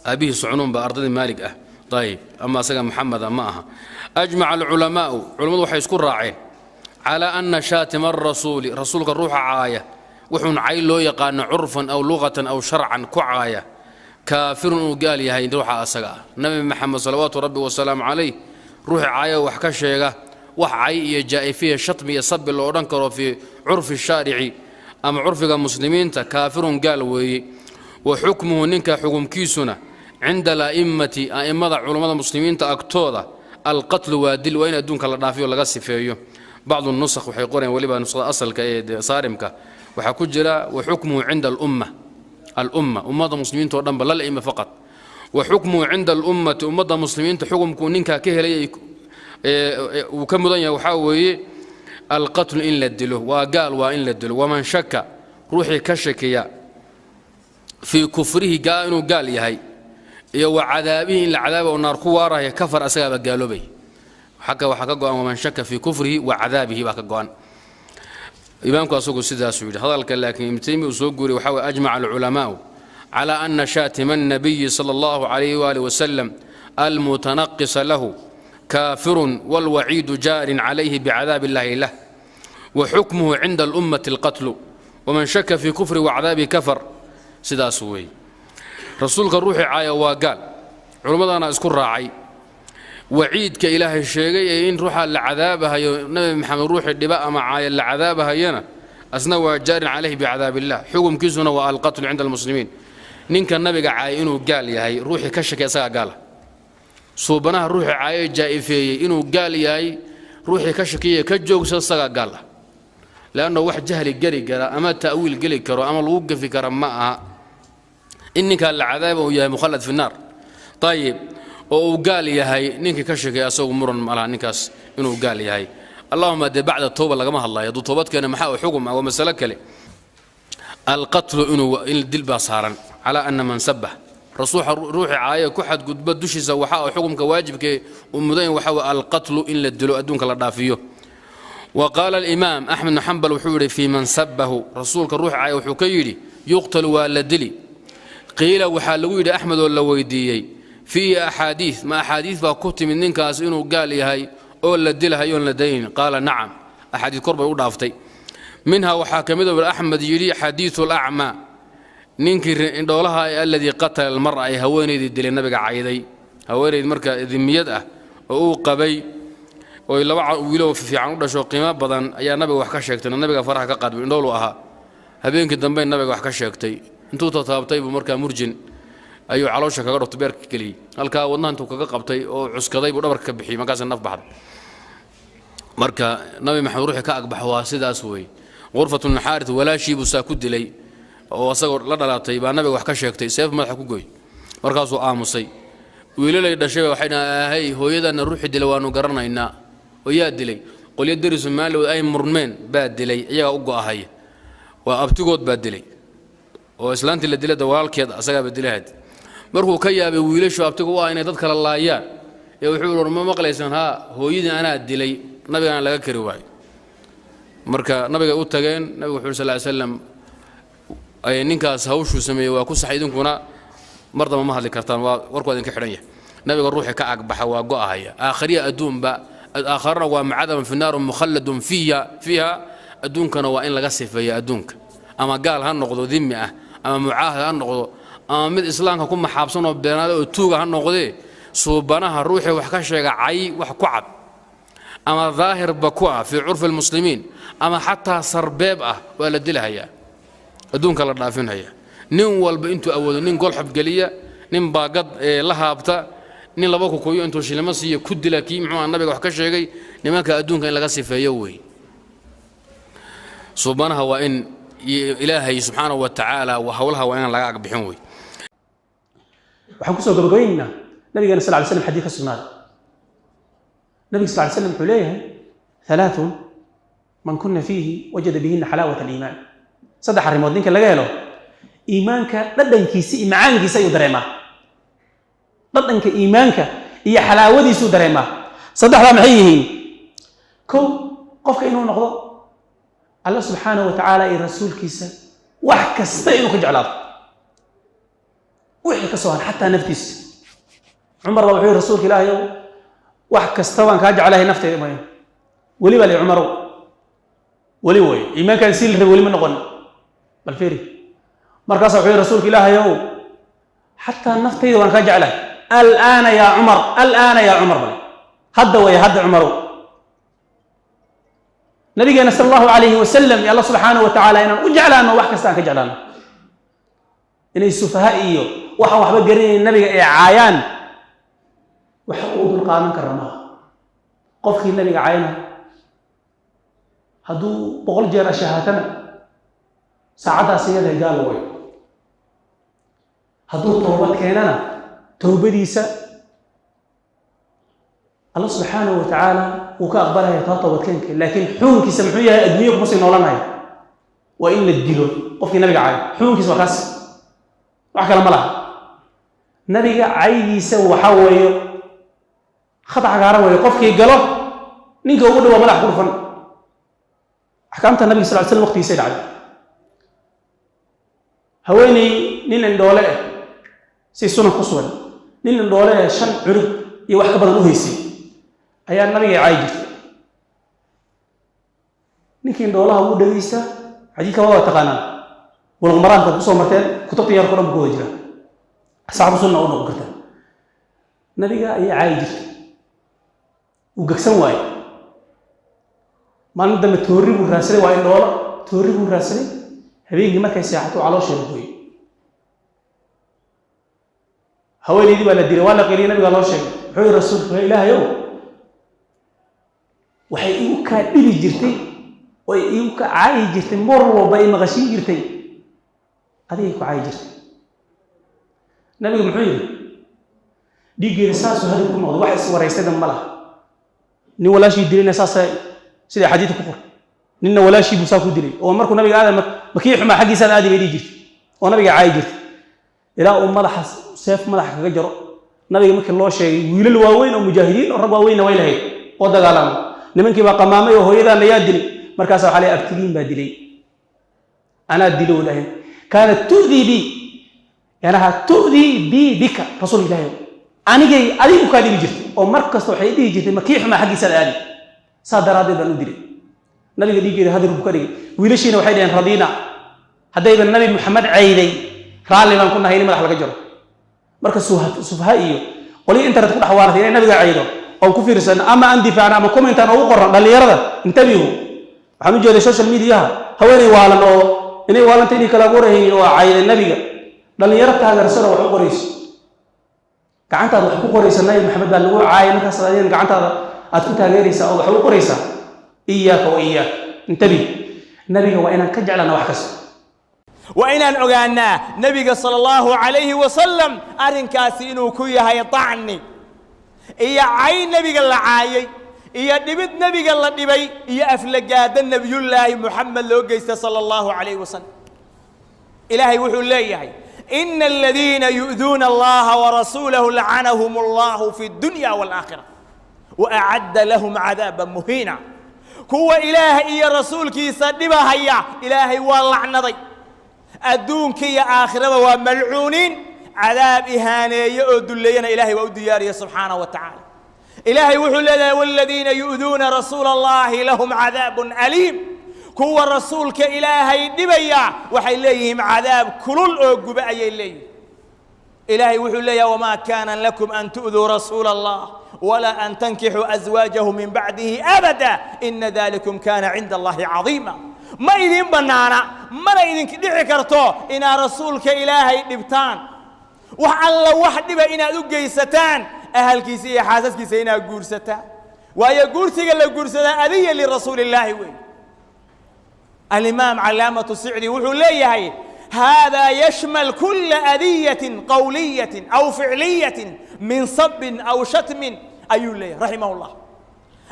Aabihii Sucnuun baa ardadii Maalig ah. Ayib, ama asaga Maxameda ma aha. Ajmaca alculamaa'u, culammadu waxay isku raaceen calaa ana shaatima arasuuli, rasuulka ruuxa caaya, wuxuun cay loo yaqaano curfan aw luqatan aw sharcan ku caaya, kaafirun, inuu gaal yahay ruuxa asaga ah. Nabi Maxamed salawaatu rabbi wasalaamu calayh ruuxi caaya, wax ka sheega, wax cay iyo jaa'ifiya, shatmi iyo sabi lo odhan karo fii curfi shaarici ama curfiga muslimiinta, kaafirun, gaal weeye. Wa xukmuhu, ninka xukumkiisuna, cinda ala'immati, a'immada culummada muslimiinta agtooda, alqatlu, waa dil, waa in adduunka la dhaafiyo, laga sifeeyo. Bacdu nusakh waxay qoreen, weliba nuskhada asalka ee saarimka waxaa ku jira wa xukmuhu cinda alumma, alumma, ummadda muslimiinta oo dhanba, lal a'imma faqat. Wa xukmuhu cinda alummati, ummadda muslimiinta xukumkuu ninkaa ka helay uu ka mudan yahay waxaa weeye alqatlu, in la dilo, waa gaal, waa in la dilo. Waman shaka, ruuxii ka shakiya, fii kufrihi, inuu gaal yahay, iyo wa cadaabihi, in la cadaaba oo naar ku waaraya, kafar, asagaaba gaaloobay. Xagga waxaa ka go'an waman shaka fii kufrihi wa cadaabihi baa ka go'an. Imaamku asagu sidaasuu yidhi hadalka, laakiin Ibnu Taymiya uu soo guuriyey waxaa weye ajmaca alculamaa'u calaa ana shaatima annabiyi sala allahu calayhi waali wasalam almutanaqisa lahu kaafirun, walwaciidu jaarin calayhi bicadaab illahi lah, wa xukmuhu cinda alummati alqatlu, waman shaka fii kufri wacadaabihi kafar. Sidaas weeye. Rasuulka ruuxii caaya waa gaal, culimmadana isku raacay. Waciidka Ilaahay sheegay ee in ruuxa la cadaabahayo, Nabi Maxamed ruuxii dhiba ama caaya la cadaabahayana, asna waa jaarin calayhi bicadaab illah, xukumkiisuna waa alqatlu cinda almuslimiin. Ninka nabiga caaya inuu gaal yahay ruuxii ka shakay isagaa gaala. Suubanaha ruuxii caaye jaa'ifeeyey inuu gaal yahay ruuxii ka shakiya ka joogsa isagaa gaal ah, leanna wax jahli geli kara ama ta'wiil geli karo ama lagu gafi kara ma aha in ninkaa la cadaaba uu yahay mukhallad fi naar. Ayib, oo uu gaal yahay ninkii ka sheekay asagu muran ma laha ninkaas inuu gaal yahay. Allahuma dee bacda towba lagama hadlayo, hadduu toobad keena maxaa uu xugum ah waa masalo kale. Alqatlu, inuu in dil baa saaran calaa ana man sabah rasuuxa, ruuxii caaya ku xadgudba dushiisa waxa uu xukumka waajibkee uu mudan waxa weye alqatlu, in la dilo, adduunka la dhaafiyo. Wa qaala alimaam Axmed bn Xambal, wuxuu yidhi fii man sabahu, rasuulka ruuxi caaya wuxuu ka yidhi yuqtalu, waa la dili. Qiila, waxaa lagu yidhi Axmed oo la weydiiyey, fiihi axaadiid, ma axaadiid baa ku timid ninkaas inuu gaal yahay oo la dilahayoon la daynin? Qaala nacam, axaadiid kor bay u dhaaftay. Minhaa, waxaa ka mid a, Axmed yidhi, xadiidu alacmaa, ninkii indhoolaha ee aladii qatala almar'a, ay haweenaydii dilay nabiga cayday, haweenayd marka dimiyad ah oo uu qabay oy laba wiiloo fiican u dhasho qiimo badan ayaa nabiga wax ka sheegtay. Nabiga faraha ka qaadbay, indhoolu ahaa. Habeenkii dambe nabiga wax ka sheegtay, intuu tataabtay buu markaa murjin ayuu caloosha kaga dhufto, beerka geliyey halkaa, wadnaha intuu kaga qabtay oo cuskaday buu dhabarka ka bixiyey, markaasa naf baxday. Marka Nabi Maxamed ruuxii ka agbaxo waa sidaas weeye. Qurfatu Naxaarit walaashii buu saa ku dilay oo asagoo la dhalaatay baa nabiga wax ka sheegtay, seef madaxa ku goy, markaasuu aamusay. Wiilalay dhashayba waxay dhahan, ahay, hooyadana ruuxii dilay waanu garanaynaa. Oo yaa dilay? Qolyo derisu maalowd ay murmeen baa dilay, iyagaa u go'ahaya, waa abtigood baa dilay, oo islaantii la dilay walaalkeed asagaaba dilahad. Markuu ka yaabay wiilashu abtiga u ah inay dad kala laayaan ee wuxuu yihi, ma maqlaysaan? Haa, hooyadii anaa dilay, nabigana laga kari waayo. Marka nabigay u tageen, nabigu wuxu uri sal ly slam, ninkaas hawshuu sameeyey waa ku sax, idinkuna mar damba ma hadli kartaan, waa warku waa idinka xidhan yahay. Nabiga ruuxii ka agbaxa waa go'ahaya aakhariya adduunba, aakharana waa mucadaban fi naar mukhalladun fiiha, adduunkana waa in laga sifeeya adduunka. Ama gaal ha noqdo dimi ah, ama mucaahad ha noqdo, ama mid islaamka ku maxaabsan oo beenaada oo tuuga ha noqdee, suubanaha ruuxii wax ka sheega cay wax ku cad ama daahirba ku ah fii curfi almuslimiin ama xataa sarbeeb ah, waa la dilahayaa, adduunka la dhaafinhaya. Nin walba intuu awoodo, nin golxob geliya, nin baagad la haabta, nin laba kukuyo intuu shilimo siiyo ku dila kii muxuu nabiga wax ka sheegay, nimanka adduunka in laga sifeeyo wey. Suubanaha waa in Ilaahay subxaanahu wa tacaala howlaha waa inaan laga agbixin wey. Waxaan kusoo gabagabaynaynaa nabigeena sal ly slam xadiid ka sugnaaday. Nabiga sal ly slam wuxuu leeyahay: halaathun man kuna fiihi wajada bihina xalaawat aliimaan. Saddex arrimood ninka laga helo, iimaanka dhadhankiisa iyo macaankiisa ayuu dareemaa, dhadhanka iimaanka iyo xalaawadiisuu dareemaa. Saddexdaa maxay yihiin? Kow, qofka inuu noqdo Alla subxaanahu wa tacaala iyo rasuulkiisa wax kasta inuu ka jeclaado. Wixii ka soo har xataa naftiisa. Cumar baa wuxuu yihi, rasuulka ilaahayow, wax kasta baan kaa jeclahay, naftayda maya. Weli baa li Cumarow, weli wey iimaankaan sii la rabay weli ma noqon. Bal fiiri, markaasaa wuxuu yihi, rasuulka ilaahayow, xataa naftayda waan kaa jeclahay. Alaana yaa Cumar, alaana yaa Cumar, bale hadda way hadda Cumarow. Nabigeena sala allahu calayhi wasalam iyo alla subxaanahu wa tacaala inaan u jeclaano wax kasta aan ka jeclaano, inay sufaha iyo waxaan waxba garanayn nabiga ay caayaan, wax uu dul qaadan kara maaha. Qofkii nabiga caayana hadduu 100 jeer ashahaatana, saacaddaas iyada gaal way. Hadduu toobad keenana, towbadiisa alla subxaanahu wa tacaala wuu ka aqbalaya taa toobadkeenka, laakiin xukunkiisa muxuu yahay? Adduunyo kuma sii noolanaya, waa in la dilo. Qofkii nabiga caayo xukunkiisa waa kaas, wax kale ma laha. Nabiga caygiisa waxaa weeyo khad cagaaran weeyo, qofkii galo ninka ugu dhawaa madax ku dhufan. Axkaamta nabiga sal ly slam waqtigiisay dhacday. Haweeney nin indhoole ah, si sunan ku sugan, nin indhoole ah 5 curug iyo wax ka badan u haysay ayaa nabiga caayi jirtay. Ninkii indhoolaha wuu dhegeystaa. Xadiidka waa taqaanaan, buluq maraamka kusoo marteen, kutubta yarko dhan bu ku wada jira, asxaabu sunna u noqon kartaa. Nabiga ayaa caayi jirtay, wuu gegsan waaye. Maalin dambe toorri buu raadsaday, waa indhoolo, toorri buu raadsaday. Habeenkii markay seexato caloosheeda gooyey. Haweenaydii baa la dilay, waa la qiriyay, nabigaa loo sheegay. Wuxuu yihi rasuulka ilaahayow, waxay igu kaa dhibi jirtay oo igu ka caayi jirtay, mar walba i maqashin jirtay, adigay ku caayi jirtay. Nabigu muxuu yidhi? Dhiiggeeda saasuu hadib ku noqday, wax iswaraysayda ma laha. Nin walaashii dilayna saasa sida xadiidka ku qor, ninna walaashii buu saa ku dilay, oo markuu nabiga aada makii xumaa xaggiisaan aadi bay dhihi jirtay oo nabiga caayi jirtay, ilaa uu madaxa seef madaxa kaga jaro. Nabiga markii loo sheegay, wiilal waaweyn oo mujaahidiin oo rag waaweynna way lahayd oo dagaalama, nimankii baa qamaamay oo hooyadaana yaa dilay? Markaasa waxaa leeyahay, abtigiin baa dilay, anaa dilo dhahay. Kaanat tu'dii bi, yanaha tu'dii bi bika, rasuulka ilaahi, anigay adigu kaa dhibi jirtay oo mar kasta waxay dhihi jirtay makii xumaa xaggiisaad aadi, saa daraaddeed baan u dilay. Nabiga dhiiggeeda hadir buu ka dhigay. Wiilashiina waxay dhaheen, radiina, haddayba nabi Maxamed cayday raalli baan ku nahay in madax laga jaro. Marka sufaha iyo qolihii internet ku dhex waaratay inay nabiga caydo oon ku fiirsano ama aan difaacno ama commentaan ugu qorno, dhallinyarada intabihu. Waxaan u jeeday social mediaha haweenay waalan oo inay waalanta inay kala warahaynin oo cayday nabiga, dhallinyaro taageersano wax u qorayso. Gacantaada wax ku qoraysa, nabi Maxamed baa lagu caayay, markaas adigan gacantaada aad ku taageeraysaa oo wax u qoraysaa. Iyaaka wa iyaaka, intabih. Nabiga waa inaan ka jeclana wax kasta. Waa inaan ogaanaa nebiga sala allahu calayhi wasalam arrinkaasi inuu ku yahay dacni iyo cay nebiga la caayay iyo dhibid nebiga la dhibay iyo aflagaada nebiyullaahi Moxamed loo geysta sala allahu calayhi wasalam. Ilaahay wuxuu leeyahay, ina aladiina yu'duuna allaha warasuulahu lacanahum allahu fi اdunya wاlaakhira waacadda lahum cadaaba muhiina. Kuwa Ilaah iyo rasuulkiisa dhibahaya Ilaahay waa lacnaday adduunka iyo aakhiraba, waa malcuuniin, cadaab ihaaneeye oo dulleeyana Ilahay waa u diyaariya subxaanaه wa tacaala. Ilaahay wuxuu leeyahay, wاladiina yu'duuna rasuula allahi lahum cadaab aliim. Kuwa rasuulka Ilaahay dhibaya waxay leeyihiin cadaab kulul oo guba ayay leeyihiin. Ilaahay wuxuu leeyahay, wamaa kaana lakum an tu'duu rasuula allah walaa an tankixuu aswaajahu min bacdihi abada ina dalikum kaana cinda allahi cadiima. Ma idin bannaana, mana idink dhici karto inaad rasuulka Ilaahay dhibtaan, wax alla wax dhiba inaad u geysataan, ahalkiisa iyo xaasaskiisa inaad guursataan, waayo guursiga la guursadaa adiya lirasuuli illaahi wey. Alimaam calaamatu Sicdi wuxuu leeyahay, hada yashmal kula adiyatin qowliyatin aw ficliyatin min sabin aw shatmin ayuu leeyahay raximah llah.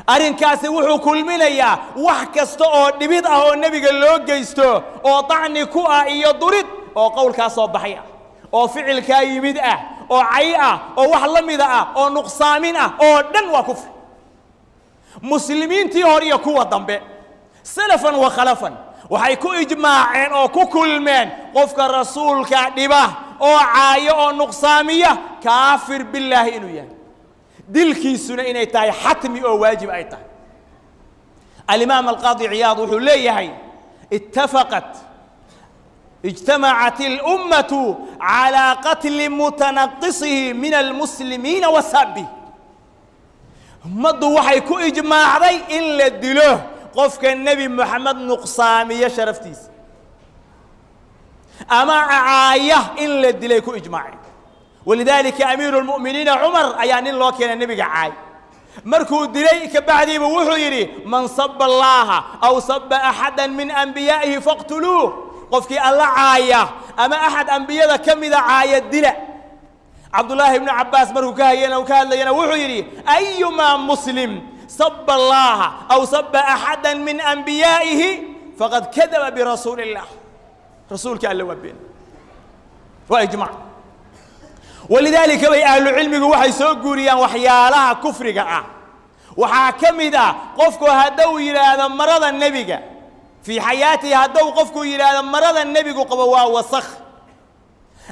Arrinkaasi wuxuu kulminayaa wax kasta oo dhibid ah oo nebiga loo geysto oo dacni ku ah iyo durid oo qowlkaa soo baxay ah oo ficilkaa yimid ah oo cay ah oo wax la mida ah oo nuqsaamin ah oo dhan waa kufri. Muslimiintii hore iyo kuwa dambe, salafan wa khalafan, waxay ku ijmaaceen oo ku kulmeen qofka rasuulka dhiba oo caayo oo nuqsaamiya kaafir billaahi inuu yahay, dilkiisuna inay tahay xatmi oo waajib ay tahay. Alimaam alqaadi Ciyaad wuxuu leeyahay ittafaqat ijtamacat اlummatu calaa qatli mutanaqisihi min almuslimiina wasabi. Ummaddu waxay ku ijmaacday in la dilo qofka Nebi Moxamed nuqsaamiya sharaftiisa ama caaya, in la dilay ku ijmaaceen. Walidaalika amiiru lmu'miniina Cumar ayaa nin loo keenay nebiga caay. Markuu dilay kabacdiibu wuxuu yidhi man saba Allaha aw saba axada min ambiyaa'ihi faqtuluuh, qofkii Alla caaya ama axad ambiyada ka mida caaya dila. Cabdullaahi ibnu Cabbaas markuu ka hayana ka hadlayana wuxuu yidhi ayumaa muslim saba Allaha aw saba axada min ambiyaa'ihi faqad kadaba birasuuli illah, rasuulka Alle waa been, waa ijmac. Walidaalika bay ahlu cilmigu waxay soo guuriyaan waxyaalaha kufriga ah. Waxaa ka mid ah qofku hadduu yidhaahdo marada nebiga fii xayaatihi, hadduu qofku yidhaahdo marada nebigu qabo waa wasakh,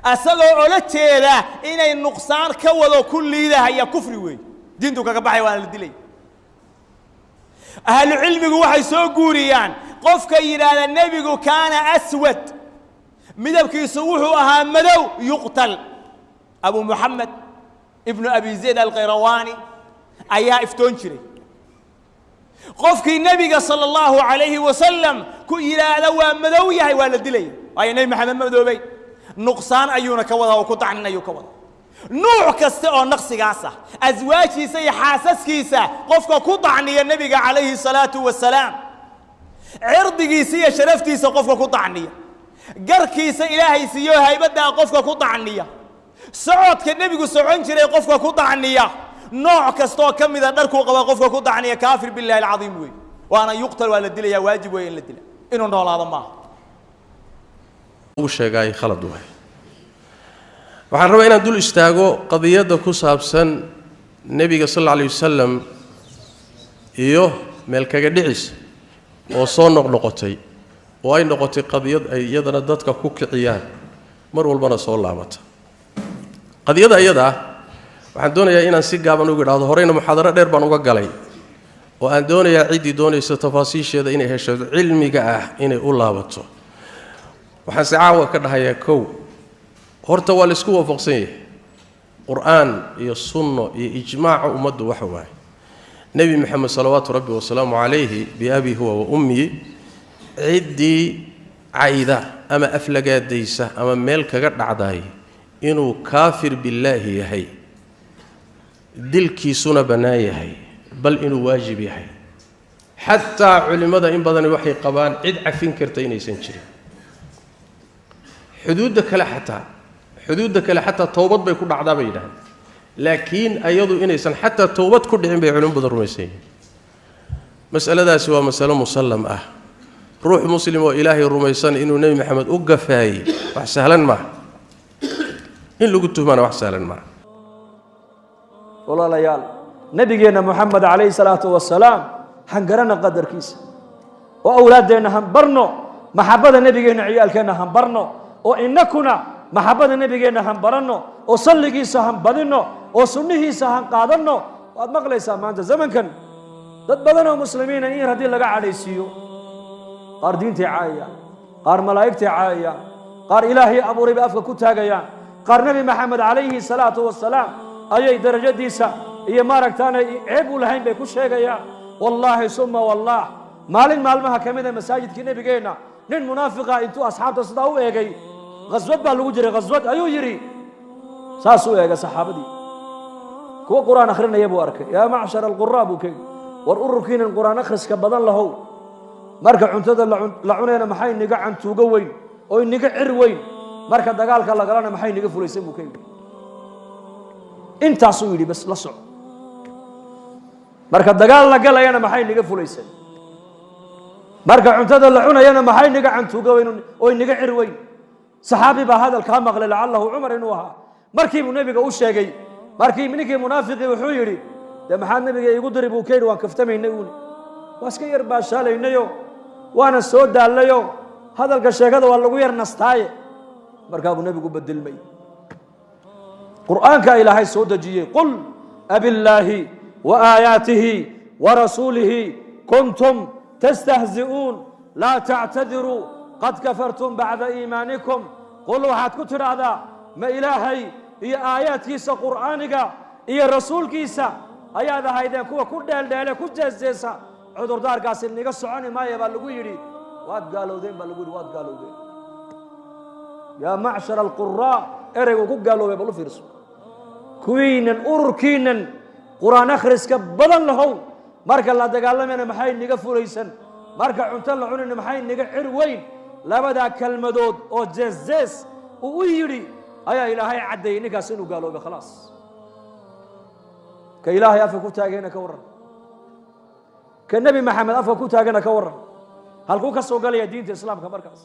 asagoo ola jeeda inay nuqsaan ka wado ku liidahaya, kufri weey, diintu kaga baxay, waana la dilay. Ahlu cilmigu waxay soo guuriyaan qofka yidhaahda nebigu kaana aswad, midabkiisu wuxuu ahaa madow, yuqtal. Abu Moxamed ibnu Abi Zayd Alkhayrawaani ayaa iftoon jiray qofkii nebiga sala Allahu calayhi wasalam ku yidhaahda waa madow yahay, waa la dilaya, waayo Nebi Maxamed madoobay, nuqsaan ayuuna ka wadaa oo ku dacnin ayuu ka wadaa. Nuuc kasta oo naqsigaas ah, aswaajtiisa iyo xaasaskiisa qofka ku dacniya, nebiga calayhi salaatu wasalaam cirdigiisa iyo sharaftiisa qofka ku dacniya, garkiisa Ilaahay siiyo haybaddaa qofka ku dacniya, socodka nebigu socon jiray qofka ku dacniya, nooc kastaoo ka mida dharkuu qaba qofka ku dacniya, kaafir billahi alcadiim wey, waana yuqtal, waa la dilaya, waajib wey in la dila, inuu noolaado maaha. Uu sheegaay khalad waay. Waxaan rabaa inaan dul istaago qadiyadda ku saabsan nebiga sal alla alayh wasalam iyo meel kaga dhicisa oo soo noqnoqotay oo ay noqotay qadiyad ay iyadana dadka ku kiciyaan, mar walbana soo laabata. Qadiyadda iyada ah waxaan doonayaa inaan si gaaban ugu idhaahdo. Horeyna muxaadaro dheer baan uga galay oo aan doonayaa ciddii doonaysa tafaasiisheeda inay hesho cilmiga ah inay u laabato. Waxaan se caawa ka dhahayaa, kow, horta waa laisku waafaqsan yahay Qur-aan iyo sunno iyo ijmaaca ummaddu waxa waaye Nebi Moxamed salawaatu Rabbi wasalaamu calayhi biabi huwa wa ummii ciddii cayda ama aflagaadaysa ama meel kaga dhacdaay inuu kaafir billaahi yahay, dilkiisuna bannaan yahay, bal inuu waajib yahay. Xataa culimmada in badani waxay qabaan cid cafin karta inaysan jirin. Xuduudda kale xataa, xuduudda kale xataa towbad bay ku dhacdaa bay yidhahdeen, laakiin ayadu inaysan xataa towbad ku dhicin bay culimo badan rumaysan yihiin. Masaladaasi waa masalo musallam ah. Ruux muslim oo Ilaahay rumaysan inuu Nebi Maxamed u gafaayey wax sahlan maaha, in lagu tuhmana wax sahlan maaha. Walaalayaal, nabigeenna Moxamed calayhi salaatu wasalaam han garana qadarkiisa oo awlaaddeenna han barno maxabbada nebigeenna, ciyaalkeenna han barno oo innakuna maxabbada nebigeenna han baranno oo salligiisa han badinno oo sunnihiisa han qaadanno. Waad maqlaysaa maanta zamankan dad badan oo muslimiina in yar haddii laga cadhaysiiyo, qaar diintay caayayaan, qaar malaa'igtay caayayaan, qaar Ilaahay abuuray bay afka ku taagayaan, qaar Nebi Maxamed calayhi salaatu wasalaam ayay darajadiisa iyo maaragtaanay ceeb u lahayn bay ku sheegayaan. Wallaahi suma wallah, maalin maalmaha ka mid a masaajidkii nebigeenna nin munaafiqa intuu asxaabta sidaa u eegay, khaswad baa lagu jiray, khaswad ayuu yidhi, saas u eegay saxaabadii, kuwa Qur'aan akhrinaya buu arkay. Yaa macshar alquraa, buu ka yidhi, war ururkiinan Qur'aan akhriska badan lahow, marka cuntada la cunayna maxay niga cantuugo weyn oo iniga cir weyn, marka dagaalka lagalana maxay niga fulaysan, buu ka yidhi. Intaasuu yidhi bas la soco. Marka dagaal la galayana maxay niga fulaysan, marka cuntada la cunayana maxay niga cantuugo weyn oo iniga cir weyn? Saxaabi baa hadalkaa maqlay, lacalahu Cumar inuu ahaa. Markii buu nebiga u sheegay. Markii ninkii munaafiqii wuxuu yidhi, dee maxaad nebiga iigu diri, buu ka yidhi, waan kaftamaynay uuni, waa iska yar baashaalaynayo, waana soo daallayo, hadalka sheekada waa lagu yar nastaaye. Markaa buu nebigu bedelmay. Qur'aanka Ilaahay soo dejiyey: "Qul abillaahi wa aayaatihi wa rasuulihi kuntum tastahzi'uun, laa tactadiruu, qad kafartum bacda iimaanikum." Qul, waxaad ku tidhaahdaa, ma Ilaahay iyo aayaadkiisa qur'aaniga iyo rasuulkiisa ayaad ahaydeen kuwa ku dheeldheele, ku jeesjeesa? Cudurdaarkaasi niga soconi maaya baa lagu yidhi. Waad gaalowdeen baa lagu yidhi, waad gaalowdeen. Yaa macshar alquraa, ereygu ku gaaloobay bal u fiirso. Kuwiinan ururkiinan qur-aan akhriska badan lahow, marka la dagaalamayna maxay niga fulaysan? Marka cunto la cunayna maxay niga cir weyn? Labadaa kelmadood oo jees-jees uu u yidhi ayaa Ilaahay caddeeyey ninkaas inuu gaaloobay. Khalaas. Ka Ilaahay afka ku taagayna ka warran? Ka Nebi Maxamed afka ku taagana ka warran? Halkuu ka soo galaya diinta Islaamka markaas?